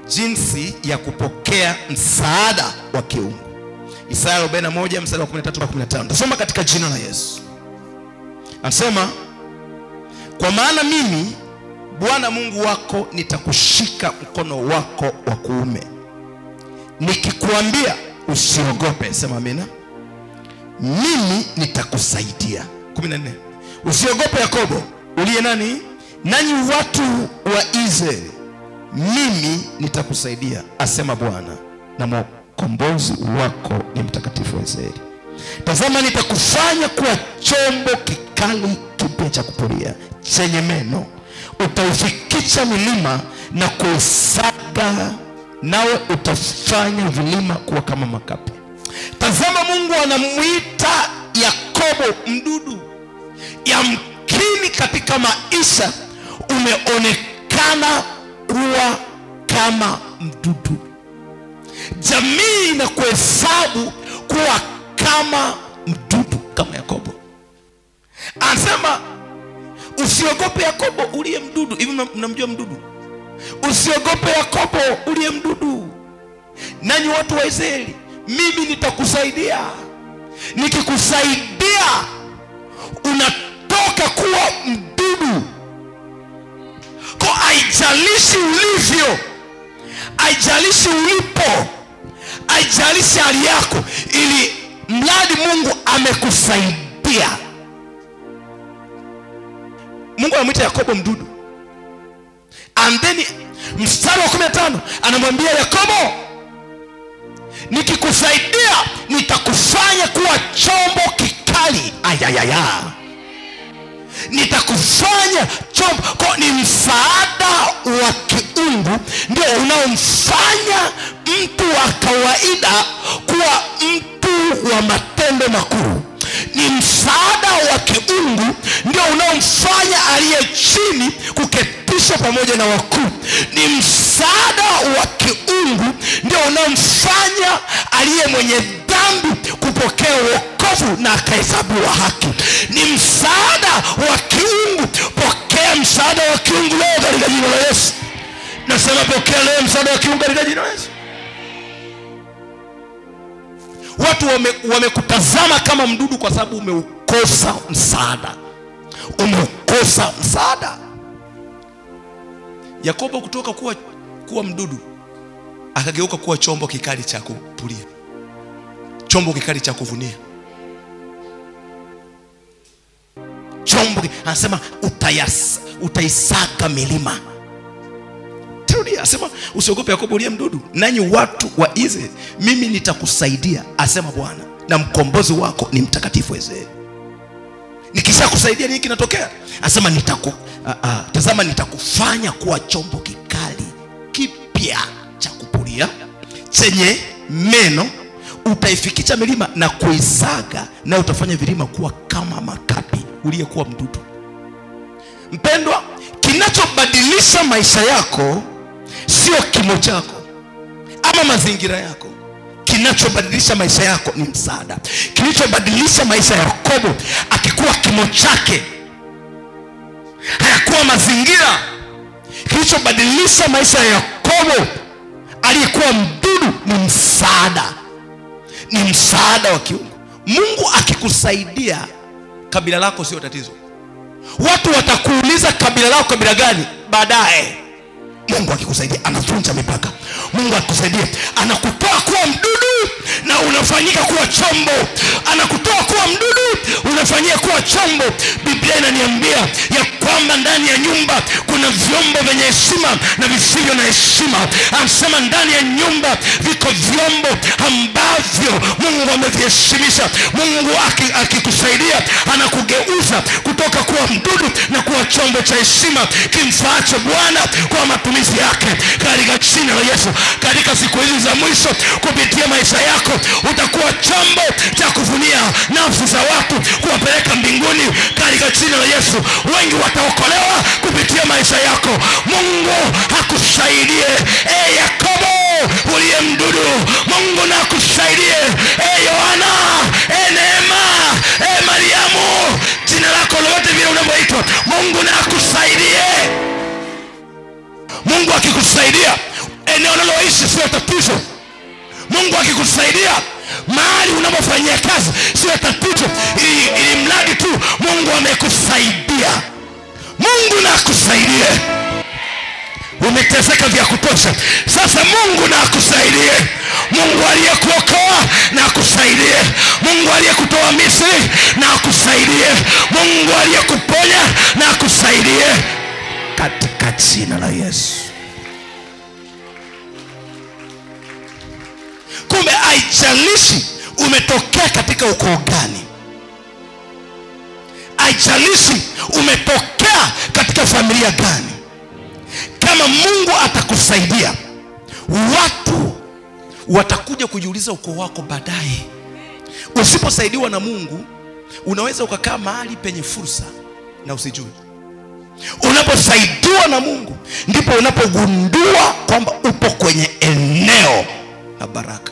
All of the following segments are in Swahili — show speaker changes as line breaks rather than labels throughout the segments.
Jinsi ya kupokea msaada wa kiungu. Isaya 41 mstari wa 13 na 15. Tasoma katika jina la Yesu. Anasema, kwa maana mimi Bwana Mungu wako nitakushika mkono wako wa kuume, nikikuambia usiogope. Sema amina. Mimi nitakusaidia. 14. Usiogope Yakobo, uliye nani? Nanyi watu wa Israeli, mimi nitakusaidia, asema Bwana, na mkombozi wako ni Mtakatifu wa Israeli. Tazama, nitakufanya kuwa chombo kikali kipya cha kupuria, chenye meno. Utaufikisha milima na kuusaga, nawe utafanya vilima kuwa kama makapi. Tazama, Mungu anamuita Yakobo mdudu. Yamkini katika maisha umeonekana kuwa kama mdudu. Jamii na kuhesabu kuwa kama mdudu, kama Yakobo. Anasema usiogope Yakobo uliye mdudu. Hivi mnamjua mdudu? Usiogope Yakobo uliye mdudu, nanyi watu wa Israeli, mimi nitakusaidia. Nikikusaidia unatoka kuwa mdudu. Kwa haijalishi ulivyo, haijalishi ulipo, haijalishi hali yako, ili mradi Mungu amekusaidia. Mungu anamwita Yakobo mdudu. And then mstari wa 15 anamwambia Yakobo, nikikusaidia nitakufanya kuwa chombo kikali. Ayayaya. Nitakufanya chombo. Kwa ni msaada wa kiungu ndio unaomfanya mtu wa kawaida kuwa mtu wa matendo makuu. Ni msaada wa kiungu ndio unaomfanya aliye chini kuketishwa pamoja na wakuu. Ni msaada wa kiungu ndio unaomfanya aliye mwenye dhambi kupokea wokovu na akahesabiwa haki. Ni msaada wa kiungu. Pokea msaada wa kiungu leo katika jina la Yesu. Nasema pokea leo msaada wa kiungu katika jina la Yesu. Watu wamekutazama kama mdudu kwa sababu umeukosa msaada. Umeukosa msaada. Yakobo kutoka kuwa mdudu akageuka kuwa chombo kikali cha kupulia, chombo kikali cha kuvunia. Chombo, anasema utaisaka milima. Turudia, asema usiogope Yakobo uliye mdudu, nanyi watu wa Israeli, mimi nitakusaidia, asema Bwana, na mkombozi wako ni Mtakatifu wa Israeli. Nikishakusaidia nini kinatokea? Asema tazama nitakufanya kuwa chombo kikali kipya cha kupulia, chenye meno, utaifikisha milima na kuisaga, na utafanya vilima kuwa kama makapi, uliyekuwa mdudu. Mpendwa, kinachobadilisha maisha yako sio kimo chako ama mazingira yako. Kinachobadilisha maisha yako ni msaada. Kilichobadilisha maisha ya Yakobo akikuwa kimo chake, hayakuwa mazingira. Kilichobadilisha maisha ya Yakobo aliyekuwa mdudu ni msaada. Ni msaada wa kiungu. Mungu akikusaidia, kabila lako sio tatizo. Watu watakuuliza kabila lako kabila gani baadaye. Mungu akikusaidia anavunja mipaka. Mungu akikusaidia anakutoa kuwa mdudu na unafanyika kuwa chombo. Anakutoa kuwa mdudu, unafanyika kuwa chombo. Biblia inaniambia ya kwamba ndani ya nyumba kuna vyombo vyenye heshima na visivyo na heshima. Anasema ndani ya nyumba viko vyombo ambavyo Mungu ameviheshimisha. Mungu akikusaidia anakugeuza kutoka kuwa mdudu na kuwa chombo cha heshima kimfaacho Bwana kwa matumizi yake, katika jina la Yesu. Katika siku hizi za mwisho, kupitia maisha yako utakuwa chombo cha kuvunia nafsi za watu, kuwapeleka mbinguni katika jina la Yesu. Wengi wataokolewa kupitia maisha yako. Mungu akusaidie. Yakobo uliye mdudu, Mungu na akusaidie. Yohana, Neema, Mariamu, jina lako lolote vile unavyoitwa, Mungu na akusaidie. Mungu akikusaidia, eneo unaloishi sio tatizo. Mungu akikusaidia mahali unapofanyia kazi sio tatizo, ili mradi tu Mungu amekusaidia. Mungu na akusaidie. Umeteseka vya kutosha, sasa Mungu na akusaidie. Mungu aliyekuokoa na akusaidie. Mungu aliyekutoa Misri na akusaidie. Mungu aliyekuponya na akusaidie, katika jina la Yesu. Kumbe haijalishi umetokea katika ukoo gani, haijalishi umetokea katika familia gani, kama Mungu atakusaidia, watu watakuja kujiuliza ukoo wako baadaye. Usiposaidiwa na Mungu, unaweza ukakaa mahali penye fursa na usijue. Unaposaidiwa na Mungu, ndipo unapogundua kwamba upo kwenye eneo la baraka,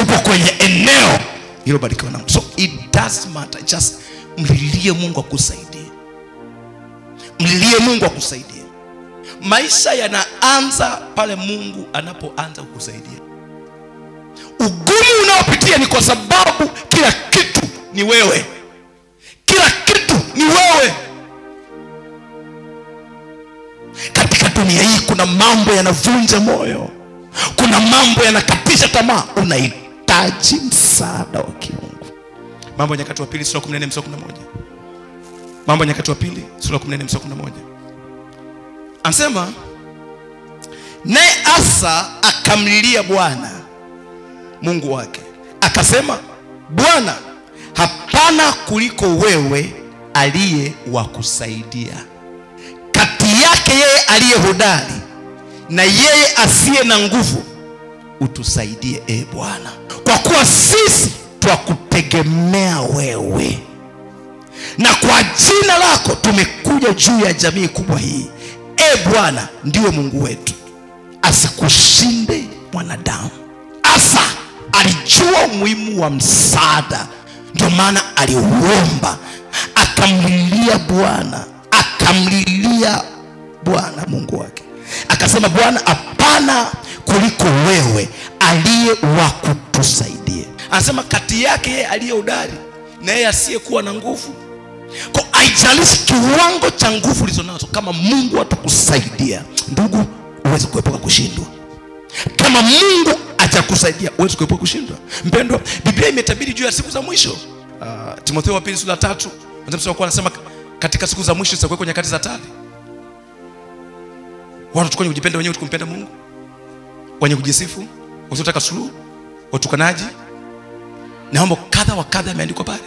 upo kwenye eneo iliyobarikiwa na Mungu. So it does matter. Just mlilie Mungu akusaidie. Mlilie Mungu akusaidie. Maisha yanaanza pale Mungu anapoanza kukusaidia. Ugumu unaopitia ni kwa sababu kila kitu ni wewe. Kila kitu ni wewe. Katika dunia hii kuna mambo yanavunja moyo, kuna mambo yanakatisha tamaa. Unahitaji msaada wa kiungu. Mambo ya Nyakati wa Pili sura 14 mstari 11. Mambo ya Nyakati wa Pili sura 14 mstari 11. Anasema, naye Asa akamlilia Bwana Mungu wake, akasema, Bwana, hapana kuliko wewe aliye wa kusaidia kati yake yeye aliye hodari na yeye asiye na nguvu, utusaidie e Bwana, kwa kuwa sisi twakutegemea wewe, na kwa jina lako tumekuja juu ya jamii kubwa hii. E Bwana, ndiwe Mungu wetu, asikushinde mwanadamu. Asa alijua umuhimu wa msaada, ndio maana aliuomba, akamlilia Bwana, akamlilia Bwana Mungu wake, akasema, Bwana, hapana kuliko wewe aliye wa kutusaidia. Anasema kati yake yeye aliye hodari na yeye asiyekuwa na nguvu. Kwa haijalishi kiwango cha nguvu ulizonazo, kama Mungu atakusaidia, ndugu, uweze kuepuka kushindwa. Kama Mungu atakusaidia, uweze kuepuka kushindwa. Mpendwa, Biblia imetabiri juu ya siku za mwisho. Timotheo wa pili sura 3, anasema katika siku za mwisho zitakuwa nyakati za hatari. Watu tukwenye kujipenda wenyewe tukumpenda Mungu, wenye kujisifu, wasiotaka suluhu, watukanaji, na mambo kadha wa kadha yameandikwa pale.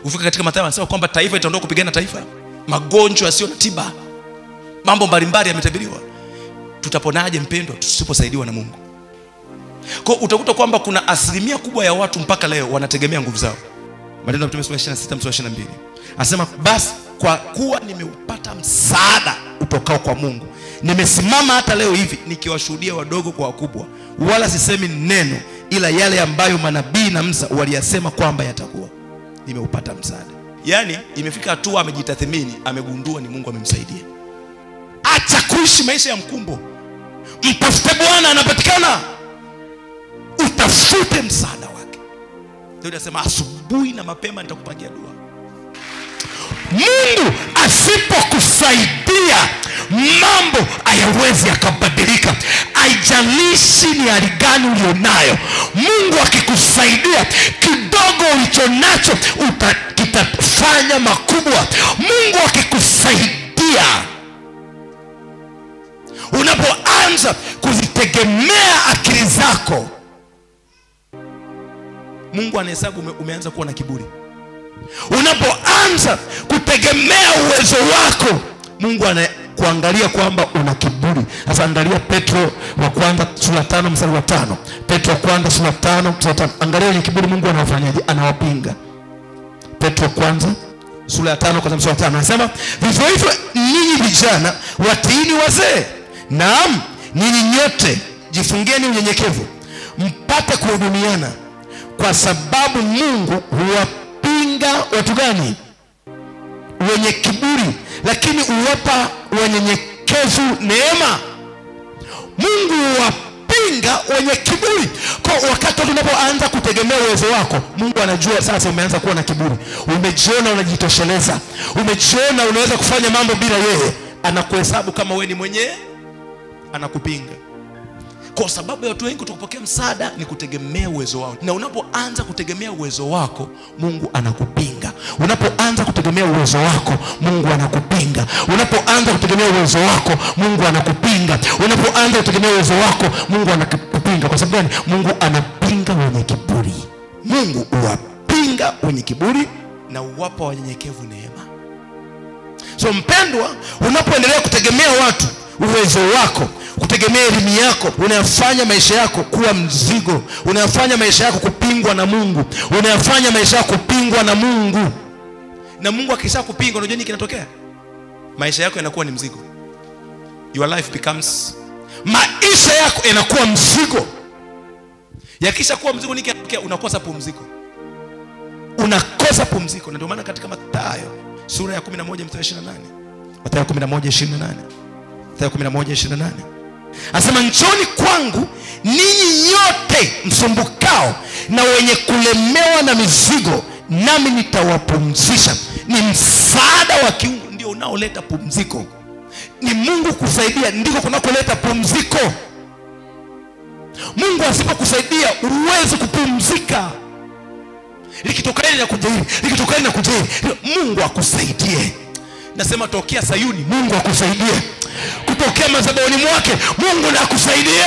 Ufika katika Mathayo anasema kwamba taifa itaondoka kupigana taifa, magonjwa yasiyo na tiba, mambo mbalimbali yametabiriwa. Tutaponaje mpendwa tusiposaidiwa na Mungu? Kwa utakuta kwamba kuna asilimia kubwa ya watu mpaka leo wanategemea nguvu zao. Matendo ya Mitume sura 26 mstari wa 22 anasema, basi kwa kuwa nimeupata msaada utokao kwa Mungu, nimesimama hata leo hivi nikiwashuhudia wadogo kwa wakubwa, wala sisemi neno ila yale ambayo manabii na Musa waliyasema kwamba yatakuwa. Nimeupata msaada. Yaani imefika hatua amejitathmini, amegundua ni Mungu amemsaidia. Acha kuishi maisha ya mkumbo. Mtafute Bwana, anapatikana. Utafute msaada wake. Daudi anasema, asubuhi na mapema nitakupangia dua. Mungu asipokusaidia, mambo hayawezi yakabadilika. Haijalishi ni hali gani ulionayo, Mungu akikusaidia, kidogo ulichonacho kitafanya makubwa. Mungu akikusaidia, unapoanza kuzitegemea akili zako, Mungu anahesabu umeanza kuwa na kiburi. Unapoanza kutegemea uwezo wako, Mungu anakuangalia kwamba una kiburi. Sasa angalia Petro wa kwanza sura 5 mstari wa 5. Petro wa kwanza sura 5 mstari wa 5. Angalia wenye kiburi Mungu anawafanyaje? Anawapinga. Petro kwanza sura ya 5 kwanza mstari wa 5 anasema, vivyo hivyo ninyi vijana watiini wazee. Naam, ninyi nyote jifungeni unyenyekevu, mpate kuhudumiana, kwa sababu Mungu huwapinga watu gani? Wenye kiburi, lakini huwapa wanyenyekevu neema. Mungu huwapinga wenye kiburi. Kwa wakati unapoanza kutegemea uwezo wako, Mungu anajua sasa umeanza kuwa na kiburi. Umejiona unajitosheleza. Umejiona unaweza kufanya mambo bila yeye. Anakuhesabu kama wewe ni mwenye, anakupinga. Kwa sababu ya watu wengi kutokupokea msaada ni kutegemea uwezo wao. Na unapoanza kutegemea uwezo wako, Mungu anakupinga. Unapoanza kutegemea uwezo wako, Mungu anakupinga. Unapoanza kutegemea uwezo wako, Mungu anakupinga. Unapoanza kutegemea uwezo wako, Mungu anakupinga. Kwa sababu gani? Mungu anapinga wenye kiburi. Mungu huwapinga wenye kiburi na huwapa wanyenyekevu neema. So mpendwa, unapoendelea kutegemea watu, uwezo wako, kutegemea elimu yako, unayafanya maisha yako kuwa mzigo. Unayafanya maisha yako kupingwa na Mungu. Unayafanya maisha yako kupingwa na Mungu. Na Mungu akishakupinga, unajua nini kinatokea? Maisha yako yanakuwa ni mzigo. Your life becomes, maisha yako yanakuwa mzigo. Yakishakuwa mzigo, nini kinatokea? Unakosa pumziko. Unakosa pumziko. Na ndio maana katika Mathayo sura ya 11 mstari 28, Mathayo 11:28, Mathayo 11:28 asema, njooni kwangu ninyi nyote msumbukao na wenye kulemewa na mizigo, nami nitawapumzisha. Ni msaada wa kiungu ndio unaoleta pumziko. Ni Mungu kusaidia ndiko kunakoleta pumziko. Mungu asipokusaidia huwezi kupumzika. Likitoka hili na kuja hili, likitoka hili na kuja hili. Mungu akusaidie. Nasema tokea Sayuni, Mungu akusaidie. Kutokea madhabahuni mwake, Mungu na akusaidie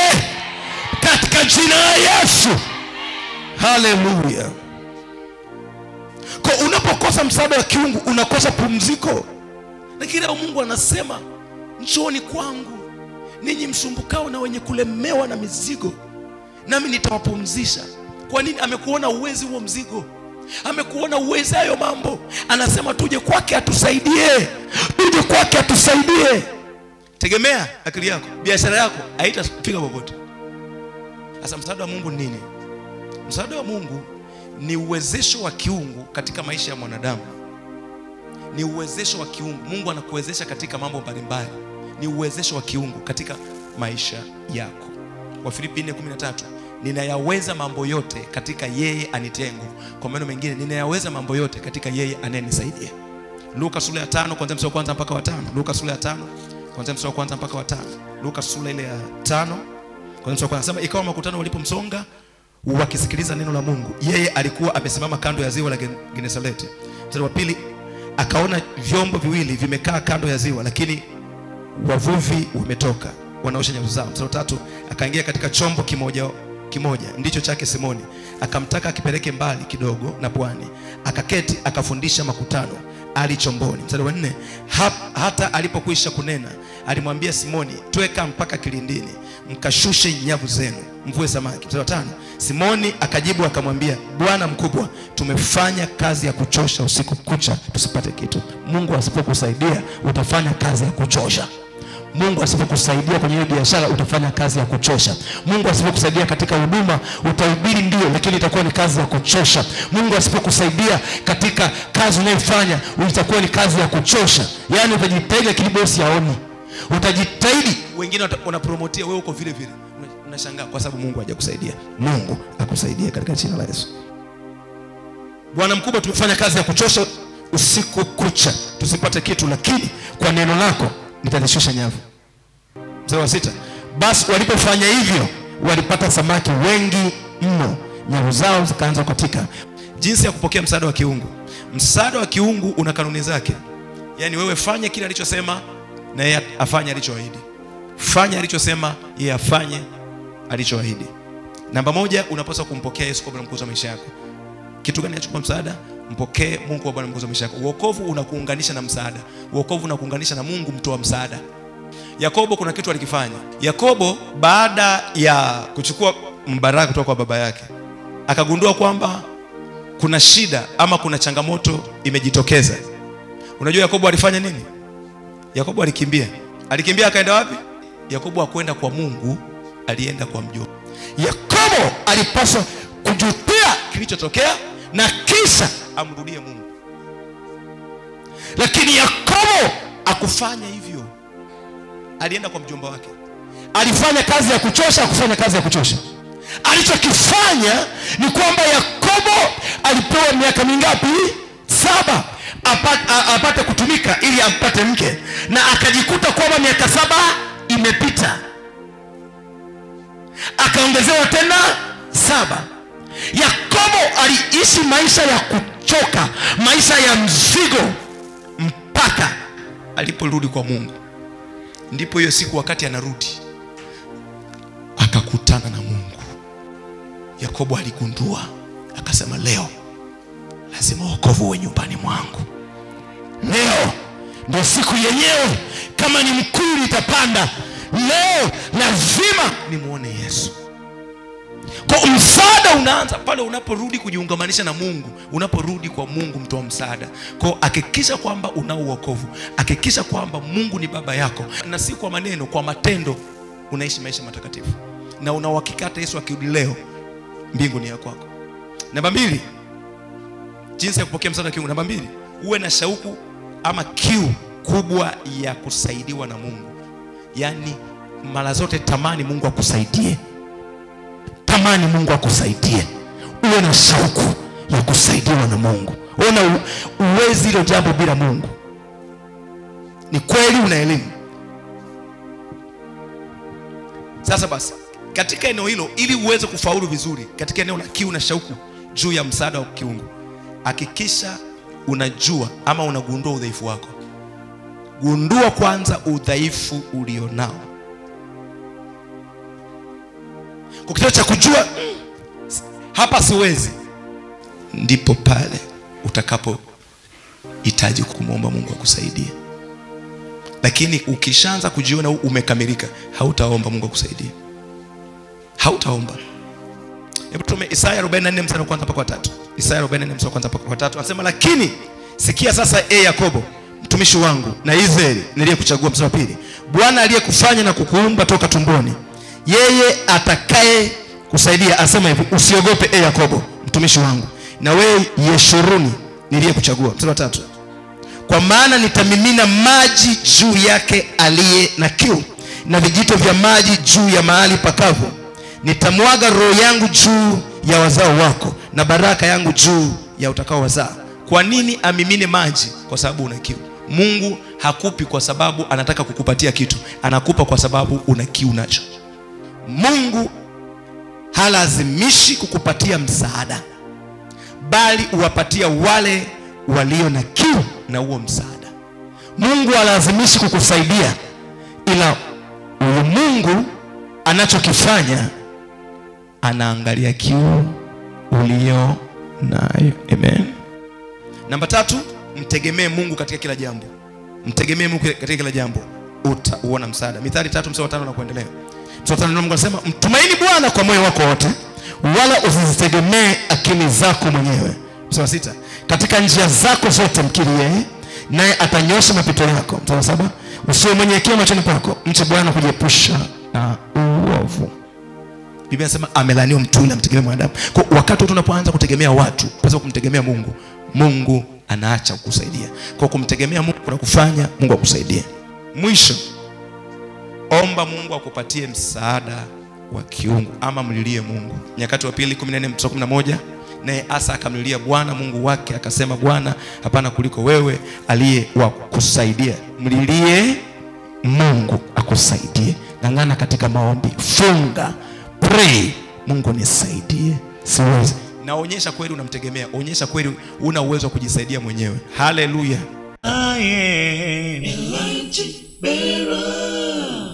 katika jina la Yesu. Haleluya. Kwa unapokosa msaada wa kiungu, unakosa pumziko. Lakini leo Mungu anasema, njooni kwangu ninyi msumbukao na wenye kulemewa na mizigo, nami nitawapumzisha. Kwa nini? Amekuona uwezi huo mzigo. Amekuona uwezi hayo mambo. Anasema tuje kwake atusaidie. Tuje kwake atusaidie. Tegemea akili yako, biashara yako haitafika popote. Sasa msaada wa Mungu ni nini? Msaada wa Mungu ni uwezesho wa kiungu katika maisha ya mwanadamu. Ni uwezesho wa kiungu. Mungu anakuwezesha katika mambo mbalimbali. Ni uwezesho wa kiungu katika maisha yako. Wafilipi 4:13, ninayaweza mambo yote katika yeye anitiaye nguvu. Kwa maneno mengine, ninayaweza mambo yote katika yeye anayenisaidia. Luka sura ya 5 kuanzia mstari wa kwanza mpaka wa 5. Luka sura ya 5 kuanzia mstari wa kwanza mpaka wa 5. Luka sura ile ya 5 kuanzia mstari wa kwanza. Sema, ikawa makutano walipomsonga wakisikiliza neno la Mungu, yeye alikuwa amesimama kando ya ziwa la Genesareti. Mstari wa pili, akaona vyombo viwili vimekaa kando ya ziwa, lakini wavuvi wametoka wanaosha nyavu zao. Mstari wa tatu, akaingia katika chombo kimoja ndicho chake Simoni, akamtaka akipeleke mbali kidogo na pwani. Akaketi akafundisha makutano ali chomboni. Mstari wa 4, hata alipokwisha kunena, alimwambia Simoni, tweka mpaka kilindini, mkashushe nyavu zenu, mvue samaki. Mstari wa 5, Simoni akajibu akamwambia, Bwana mkubwa, tumefanya kazi ya kuchosha usiku kucha tusipate kitu. Mungu asipokusaidia utafanya kazi ya kuchosha. Mungu asipokusaidia kwenye hiyo biashara utafanya kazi ya kuchosha. Mungu asipokusaidia katika huduma utahubiri ndio, lakini itakuwa ni kazi ya kuchosha. Mungu asipokusaidia katika kazi unayofanya itakuwa ni kazi ya kuchosha. Yaani utajitahidi lakini bosi haoni. Utajitahidi, wengine wanapromotia, wewe uko vile vile. Unashangaa kwa sababu Mungu hajakusaidia. Mungu akusaidie katika jina la Yesu. Bwana mkubwa, tumefanya kazi ya kuchosha usiku kucha tusipate kitu, lakini kwa neno lako nitalishusha nyavu. Mstari wa 6, basi walipofanya hivyo walipata samaki wengi mno, nyavu zao zikaanza kukatika. Jinsi ya kupokea msaada wa kiungu. Msaada wa kiungu una kanuni zake. Yaani wewe fanya kile alichosema na yeye afanye alichoahidi. Fanya alichosema, yeye afanye alichoahidi. Namba 1, unapaswa kumpokea Yesu kwa Bwana mkuu wa maisha yako. Kitu gani achukua msaada? Mpokee Mungu kwa Bwana mkuu wa maisha yako. Wokovu unakuunganisha na msaada. Wokovu unakuunganisha na Mungu mtoa msaada. Yakobo kuna kitu alikifanya. Yakobo baada ya kuchukua mbaraka kutoka kwa baba yake, akagundua kwamba kuna shida ama kuna changamoto imejitokeza. Unajua Yakobo alifanya nini? Yakobo alikimbia. Alikimbia akaenda wapi? Yakobo hakwenda kwa Mungu, alienda kwa mjomba. Yakobo alipaswa kujutia kilichotokea na kisha amrudie Mungu. Lakini Yakobo hakufanya hivyo. Alienda kwa mjomba wake. Alifanya kazi ya kuchosha, hakufanya kazi ya kuchosha. Alichokifanya ni kwamba Yakobo alipewa miaka mingapi? 7 apate kutumika ili ampate mke, na akajikuta kwamba miaka 7 imepita, akaongezewa tena 7. Yakobo aliishi maisha ya kuchoka, maisha ya mzigo, mpaka aliporudi kwa Mungu. Ndipo hiyo siku wakati anarudi akakutana na Mungu. Yakobo aligundua, akasema, leo lazima wokovu uwe nyumbani mwangu. Leo ndio siku yenyewe, kama ni mkuu nitapanda. Leo lazima nimuone Yesu. Kwa msaada unaanza pale unaporudi kujiungamanisha na Mungu, unaporudi kwa Mungu mtoa msaada. Kwa hakikisha kwamba una wokovu, hakikisha kwamba Mungu ni baba yako, na si kwa maneno, kwa matendo unaishi maisha matakatifu. Na una uhakika hata Yesu akirudi leo, mbingu ni ya kwako. Namba 2, jinsi ya kupokea msaada wa kiungu. Namba 2, uwe na shauku ama kiu kubwa ya kusaidiwa na Mungu. Yaani mara zote tamani Mungu akusaidie. Tamani Mungu akusaidie. Uwe na shauku ya kusaidiwa na Mungu. Ona uwezi hilo jambo bila Mungu. Ni kweli una elimu. Sasa basi, katika eneo hilo ili uweze kufaulu vizuri katika eneo la kiu na shauku juu ya msaada wa kiungu, hakikisha unajua ama unagundua udhaifu wako. Gundua kwanza udhaifu ulionao. Kwa kitendo cha kujua hapa siwezi, ndipo pale utakapohitaji kumuomba Mungu akusaidie. Lakini ukishaanza kujiona umekamilika, hautaomba Mungu akusaidie. Hautaomba. Hebu tume Isaya 44 mstari wa kwanza mpaka wa 3. Isaya 44 mstari wa kwanza mpaka wa 3 anasema, lakini sikia sasa, e Yakobo mtumishi wangu na Israeli niliyekuchagua. Mstari wa 2, Bwana aliyekufanya na kukuumba toka tumboni, yeye atakaye kusaidia, asema hivi, usiogope e Yakobo mtumishi wangu, na wewe Yeshuruni niliyekuchagua. Mstari wa 3, kwa maana nitamimina maji juu yake aliye na kiu, na vijito vya maji juu ya mahali pakavu. Nitamwaga roho yangu juu ya wazao wako, na baraka yangu juu ya utakao wazaa. Kwa nini amimine maji? Kwa sababu una kiu. Mungu hakupi kwa sababu anataka kukupatia kitu, anakupa kwa sababu una kiu nacho. Mungu halazimishi kukupatia msaada, bali uwapatia wale walio na kiu na huo msaada. Mungu halazimishi kukusaidia, ila Mungu anachokifanya anaangalia kiu ulio nayo. Amen. Namba 3, mtegemee Mungu katika kila jambo. Mtegemee Mungu katika kila jambo, utauona msaada. Mithali 3 mstari wa 5 na kuendelea. Mstari wa 5 Mungu anasema, mtumaini Bwana kwa moyo wako wote, wala usizitegemee akili zako mwenyewe. Mstari wa 6, katika njia zako zote mkiri yeye, naye atanyosha mapito yako. Mstari wa 7, usiwe mwenye hekima machoni pako, mche Bwana kujiepusha na uovu. Biblia inasema amelaaniwa mtu yule amtegemea mwanadamu. Kwa wakati wote unapoanza kutegemea watu, pasipo kumtegemea Mungu, Mungu anaacha kukusaidia. Kwa kumtegemea Mungu kuna kufanya Mungu akusaidie. Mwisho, omba Mungu akupatie msaada wa kiungu ama mlilie Mungu. Nyakati wa pili 14 mstari 11, naye Asa akamlilia Bwana Mungu wake akasema, Bwana, hapana kuliko wewe aliye wa kusaidia. Mlilie Mungu akusaidie. Ng'ang'ana katika maombi, funga, pray, Mungu nisaidie, siwezi. Naonyesha kweli unamtegemea, onyesha kweli una uwezo wa kujisaidia mwenyewe. Hallelujah.
I am Elijah Bearer.